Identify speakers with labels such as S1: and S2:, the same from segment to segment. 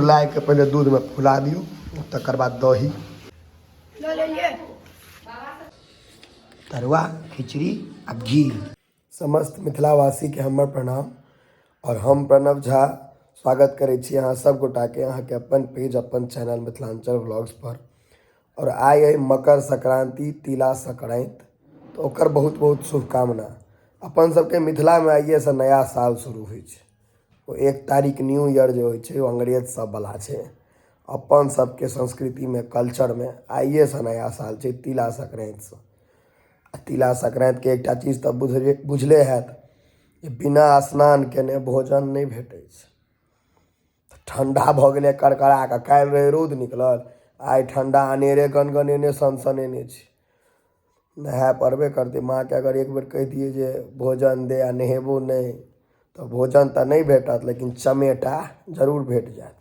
S1: लाइके पहिले दूधमे फुला दियौ, तकर बाद दही, तरुआ, खिचड़ी आ घी। समस्त मिथिलावासीके हमर प्रणाम और हम प्रणव झा स्वागत करै छी अहाँ सब गोटाके अहाँके अपन पेज अपन चैनल मिथिलाञ्चल व्लॉग्स पर। और आइ अइ मकर संक्रान्ति तिला संक्रान्ति, तऽ ओकर बहुत बहुत शुभकामना। अपन सबके मिथिलामे आइएसँ नया साल शुरू होइ छै। ओ 1 तारीख न्यू ईयर जे होइ छै ओ अंग्रेज सबवला छै। अपन सबके संस्कृतिमे कल्चरमे आइएसँ नया साल छै तिला संक्रान्तिसँ। आ तिला संक्रान्तिके एकटा चीज तऽ बुझले हैत जे बिना स्नान केने भोजन नहि भेटै छै। ठण्डा भऽ गेलै कड़कड़ा कऽ, काल्हि रहै रौद निकलल, आइ ठण्डा अनेरे गनगनेने सनसनेने छै। नहाय पड़बे करतै। माँके अगर एक बेर कहि दियै जे भोजन दे आ नहेबो नहि तऽ भोजन तऽ नहि भेटत, लेकिन चमेटा जरूर भेट जायत।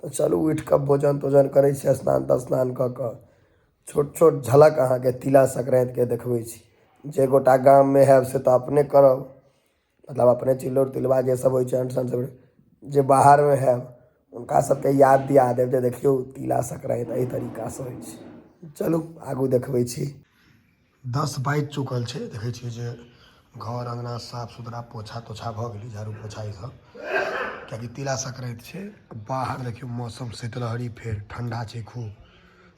S1: तऽ चलू उठि कऽ भोजन तोजन करै छी, स्नान तस्नान कऽ कऽ छोट छोट झलक अहाँके तिला संक्रान्तिके देखबै छी। जे गोटा गाममे हैब से तऽ अपने करब, मतलब अपने चिल्लोर तिलबा जे सब होइ छै अनसन सब, जे बाहरमे हैब हुनका सबके याद दिया देब जे देखियौ तिला संक्रान्ति एहि तरीकासँ होइ छै। चलू आगू देखबै छी। 10 बाजि चुकल छै। देखै छियै जे घर अङ्गना साफ सुथरा पोछा तोछा भऽ गेलै, झाड़ू पोछा ई सब, किएकि तिला संक्रान्ति छै। बाहर देखियौ मौसम शीतलहरी, फेर ठण्डा छै खूब।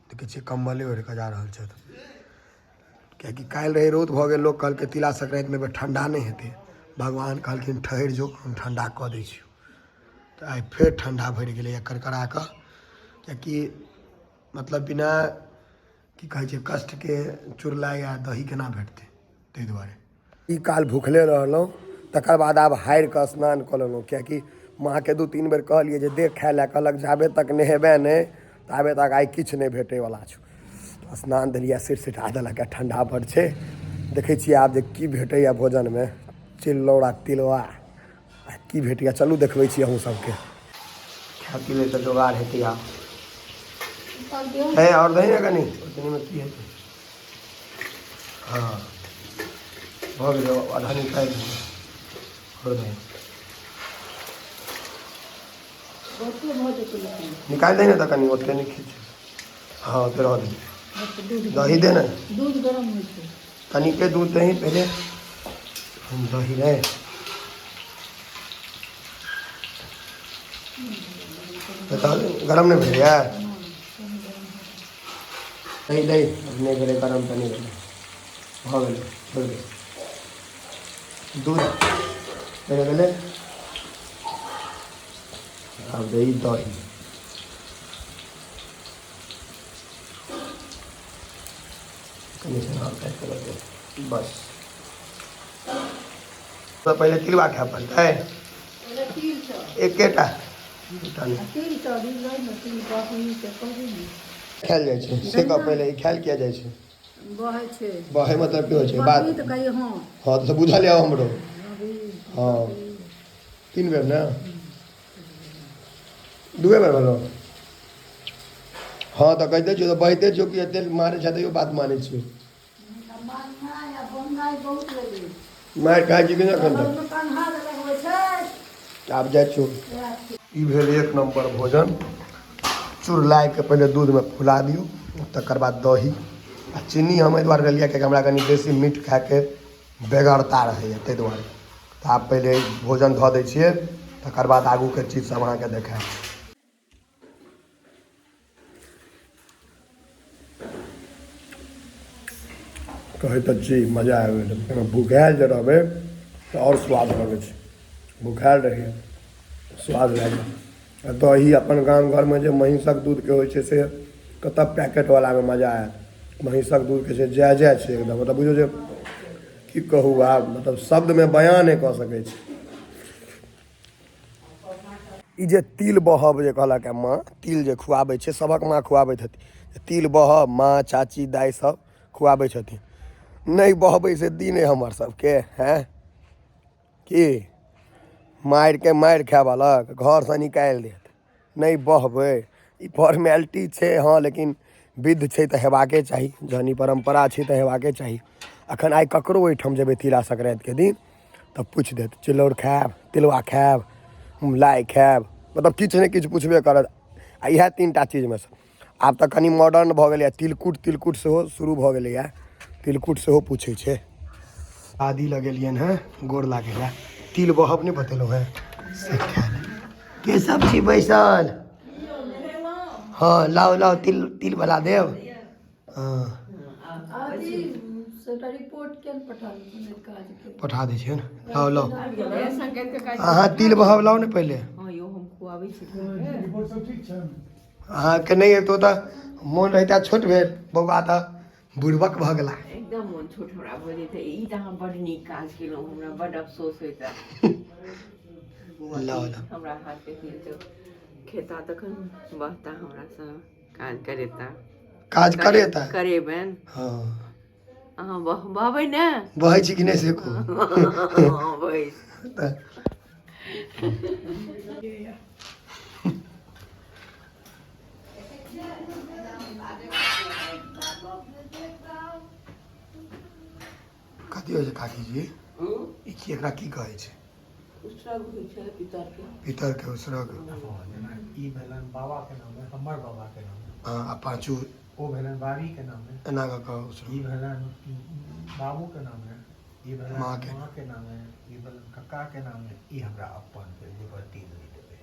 S1: देखै छियै कम्बले ओढ़ि कऽ जा रहल छथि, किएकि काल्हि रहै रौद भऽ गेल। लोक कहलकै तिला संक्रान्तिमे एहिबेर ठण्डा नहि हेतै। भगवान कहलखिन ठहरि जो, हम ठण्डा कऽ दै छियौ। तऽ आइ फेर ठण्डा भरि गेलैए कड़कड़ा कऽ, किएकि मतलब बिना की कहै छै कष्टके चुड़लाइ आ दही केना भेटतै, ताहि दुआरे। ई काल भुखले रहलहुँ, तकर बाद आब हारि कऽ स्नान कऽ लेलहुँ, किएकि माँके 2-3 बेर कहलियै जे देख खाय लए, कहलक जाबे तक नहेबे नहि ताबे तक आइ किछु नहि भेटैवला छौ। स्नान देलियै, सिर सिटा देलक, ठण्डा बड्ड छै। देखै छियै आब जे की भेटैए भोजनमे, चिल्लौड़ आ तिलवा आ की भेटैए। चलू देखबै छी अहूँ सबके। खाय पीबै के जोगाड़ हेतै आब। हे आओर दही ने कनि, ओतनीमे की हेतै। हँ भऽ गेलै, आधा निकालि दियौ, आओर दही निकालि दही ने तऽ कनि ओते नहि खींच। हँ ओते रहऽ दही, दही दे ने।
S2: दूध गरम होइ छै,
S1: कनिके दूध दही पहिले, दही रे गरम नहि भेलैए। दही दही नहि भेलै गरम तऽ नहि भेलै, भऽ गेलै, छोड़ि दे। दूध पड़ि गेलै, आब दही दही कनि बस। तऽ पहिले तिलबा खाय पड़तै, एकेटा खायल जाइ छै से कह पहिले, ई खायल किया जाइ छै?
S2: बहै छै।
S1: बहै मतलब की होइ छै बात?
S2: तऽ कहियो हँ।
S1: हँ तऽ बुझल यऽ हमरो। हँ 3 बेर ने, 2 बेर भेलौ। हँ तऽ कहिते छियौ तऽ बहिते छियौ कि एते मारै छै तैयो बात मानै छियौ। मारि खाइ छी कि नहि एखन तक? आब जाइ छियौ। ई भेल 1 नम्बर भोजन। चुड़लाइके पहिले दूधमे फुला दियौ, तकर बाद दही आ चीनी। हम एहि दुआरे लेलियै कियाकि हमरा कनि बेसी मीठ खायके बेगरता रहैए, ताहि दुआरे। तऽ आब पहिले भोजन धऽ दै छियै, तकर बाद आगूके चीज सब अहाँके देखायब। कहै तऽ छी मजा आबि गेलै। एहिमे भुखायल जे रहबै तऽ आओर स्वाद लगै छै। भुखायल रही स्वाद लागल। आ दही अपन गाम घरमे जे महीँसक दूधके होइ छै से कतऽ पैकेटवलामे मजा आयत। महीँसक दूधके छै जय जय छै एकदम, मतलब बुझियौ जे की कहू आब, मतलब शब्दमे बयान नहि कऽ सकै छी। ई जे तिल बहब जे कहलक माँ, तिल जे खुआबै छै, सभक माँ खुआबैत हेतै तिल बहब। माँ चाची दाइ सब खुआबै छथिन। नहि बहबै से दिन अइ हमर सबके हैं की मारिके मारि खायवलक घरसँ निकालि देत। नहि बहबै ई फॉर्मेलिटी छै, हँ, लेकिन विध छै तऽ हेबाके चाही। जहन ई परम्परा छै तऽ हेबाके चाही। अखन आइ ककरो ओहिठाम जेबै तिला संक्रान्तिके दिन तऽ पूछि देत चिलौर खायब, तिलवा खायब, लाइ खायब। मतलब किछु ने किछु पुछबे करत। आ इएह 3 टा चीजमे सँ आब तऽ कनि मॉडर्न भऽ गेलैए, तिलकुट तिलकुट सेहो शुरू भऽ गेलैए, तिलकुट सेहो पूछै छै। आदि लगेलियनि हेँ गोर लागै लए। तिल बहब नहि बतेलहुँ हेँ से खाय लए। के सब छी बैसल? हँ, लाउ लाउ, तिल तिल बला देब। हँ, पठा दै छियै ने, लाउ लाउ। अहाँ तिल बहब लाउ ने पहिले। अहाँके नहि अबितो तऽ मोन रहिता छोट भेल, बौआ तऽ बुड़बक भऽ गेला।
S3: एकदम मोन छोट हमरा भऽ जेतै। ई तऽ अहाँ बड्ड नीक काज केलहुँ, हमरा बड्ड अफसोस होइता।
S1: लाउ लाउ।
S3: हमरा हाथके तिल तऽ खेता तखन बहता, हमरासँ काज करेता।
S1: काज करेता।
S3: करेबनि।
S1: हँ।
S3: अहाँ बहबै ने?
S1: बहै छी कि नहि से कहू।
S3: हँ, बहै छी।
S1: तऽ कथी होइ छै काकी जी? ई की, एकरा की कहै छै?
S3: उत्सर्ग होइ छै पितरके।
S1: पितरके उत्सर्ग।
S4: हँ, जेना ई भेलनि बाबाके नामे, हमर बाबाके नामे।
S1: हँ, आ पाँचू?
S4: ओ भेलनि बाबीके नामे।
S1: एना कऽ कऽ उत्सर्ग।
S4: ई भेलनि बाबूके नामे, ई भेलनि
S1: माँके।
S4: माँके नामे, ई भेलनि कक्काके नामे, ई हमरा अपन भेल जे पर तिल नहि देबै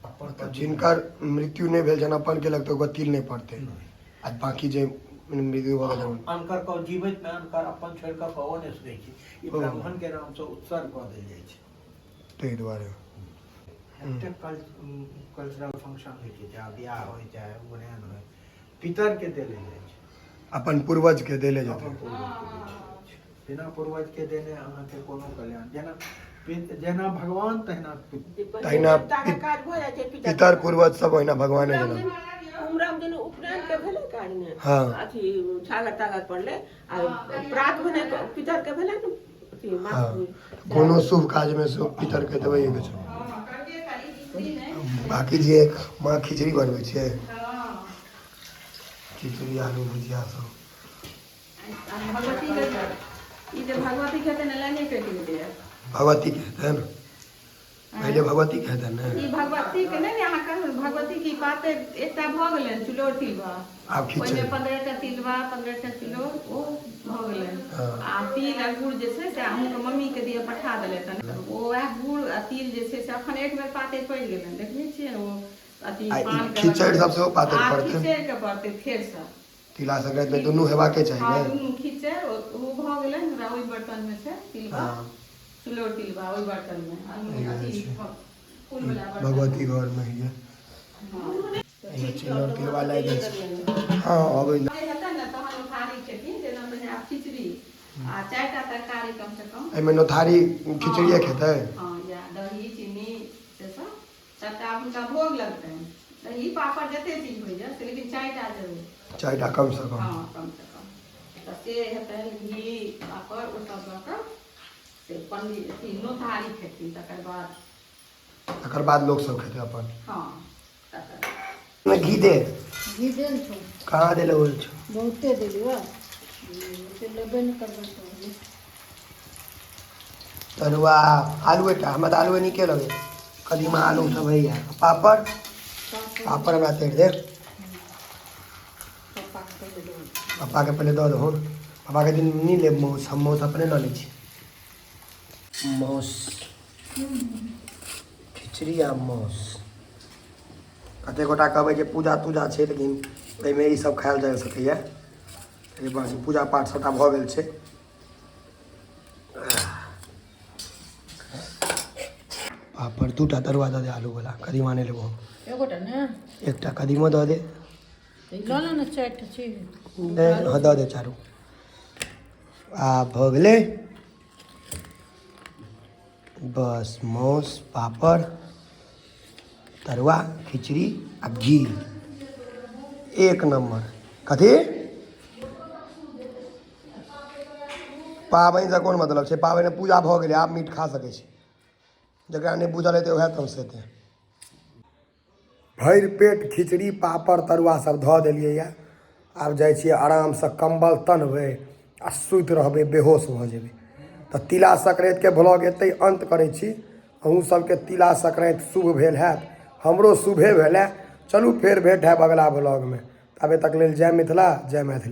S4: अपन।
S1: मतलब जिनकर मृत्यु नहि भेल छनि, अपन केलक, तऽ ओकर तिल नहि पड़तै?
S4: नहि।
S1: आ बाँकी जे मृत्यु भऽ गेल छनि?
S4: अनकर कऽ जीवैतमे अनकर अपन छोड़ि कऽ कओ नहि सकै छै ई।
S1: ओ।
S4: ब्राह्मणके नामसँ उत्सर्ग कऽ देल जाइ छै।
S1: ताहि दुआरे।
S4: एतेक कल्चरल फंक्शन होइ छै, चाहे बियाह होइ चाहे उपनयन होइ, पितरके देले जाइ छै।
S1: अपन पूर्वजके देले जेतै।
S4: अपन पूर्वजके देल जाइ छै। बिना पूर्वजके देने अहाँके कोनो कल्याण, जेना जेना भगवान तहिना
S1: तहिना
S5: काज भऽ जाइ छै पितर।
S1: पितर पूर्वज सब ओहिना भगवाने जेना।
S5: उमराम दिन उपनयन के भेलै काज ने?
S1: हँ।
S5: अथी छागर तागर पड़लै आ प्रात भेने पितर के भेलै ने अथी।
S1: हँ, कोनो शुभ काजमे शुभ पितरके देबैए के छै। बाँकी जे माँ खिचड़ी बनबै छै, खिचड़ी आलू भुजिया सब।
S5: भगवती के ई जे भगवती के हेतै ने, लाइने कटि गेलैए।
S1: भगवती के हेतै ने पहिले, भगवती के हेतै ने।
S5: ई भगवती के नहि ने, अहाँ कहू भगवती के ई पातरि एकटा भऽ गेलनि चुलोर तिलबा।
S1: आब
S5: ओहिमे
S1: खिचड़ी।
S5: 15 टा तिलबा, 15 टा चुलोर, ओ भऽ गेलनि। आ तिल आ गुड़ जे छै से अहूँके मम्मीके दिया पठा देलथि हन। ओ वएह गुड़ आ तिल जे छै से अखन एक बेर पातरि पड़ि गेलनि, देखने छियै ओ अथी
S1: आ ई
S5: पान के।
S1: खिचड़ि सब सेहो पातरि
S5: आ
S1: पड़तै?
S5: खिचड़ि के पड़तै फेरसँ।
S1: तिला संक्रांति मे दुनू हेबाके चाही।
S5: हँ।
S1: ने।
S5: दुनू खिचड़ि ओ भऽ गेलनि। हमरा ओहि बर्तनमे छै तिलबा। चुलोर तिलबा ओहि बर्तनमे अथी फूल वाला बर्तन।
S1: भगवती घरमे होइए। चिल्लौर तिलबा लागि जाइ छै। हँ, अबै।
S5: जे हेतै ने तहन नोथारी खेथिन, जेना मने आब खिचड़ी आ चारिटा तरकारी कमसँ कम।
S1: एहिमे नोथारी खिचड़िए खेतै?
S5: हँ, या दही चीनी से सब सबटा हुनका भोग लगतनि, दही पापड़ जते चीज होइए से, लेकिन चारिटा जरूर।
S1: चारिटा कमसँ कम।
S5: हँ, कमसँ कम तऽ से हेतनि, घी पापड़ ओ सब दऽ कऽ से पंडित अथी नोथारी खेथिन, तकर बाद
S1: तकर बाद लोक सब खेतै अपन।
S5: हँ, तकर
S1: मे घी दे।
S2: घी देल छौ।
S1: कहाँ देले बोल छौ?
S2: बहुते देलियौ, ओते लेबे नहि करबै तऽ।
S1: तरुआ आलूएटा, हमरा तऽ आलूए नीके लगै, कदीमा आलू सब होइए। पापड़, पापड़ हमरा तरि दे।
S2: पप्पाके पहिले दऽ दे।
S1: पप्पाके पहिले दऽ दहो। पप्पाके दिन नहि लेब मासु, हम मासु अपने लऽ लै छी। मासु, खिचड़ी आ मासु। कतेक गोटा कहबै जे पूजा तूजा छै, लेकिन एहिमे ई सब खायल जा सकैए। एहि बात छै, पूजा पाठ सबटा भऽ गेल छै। पापड़, दूटा तरुआ दऽ दे आलूवला, कदीमा नहि लेबो हम।
S2: एगोटा ने।
S1: एकटा कदीमो दऽ दे।
S2: तऽ ई लऽ ले ने चारि टा चीज।
S1: नहि, हँ, दऽ दे चारू। आब भऽ गेलै बस, मासु पापड़ तरुआ खिचड़ी आ घी, एक नम्बर। कथी पाबनिसँ कोन मतलब छै? पाबनिमे पूजा भऽ गेलै, आब मीट खा सकै छी। जकरा नहि बुझल हेतै उएह तमसेतै। भरि पेट खिचड़ी पापड़ तरुआ सब धऽ देलियै यऽ। आब जाइ छियै आरामसँ कम्बल तनबै आ सुति रहबै, बेहोश भऽ जेबै। तऽ तिला संक्रान्तिके ब्लॉग एतहि अन्त करै छी। अहूँ सबके तिला संक्रान्ति शुभ भेल हैत, हमरो शुभे भेल है। चलू फेर भेंट हैब अगला ब्लॉगमे, ताबे तक लेल जय मिथिला, जय मैथिली।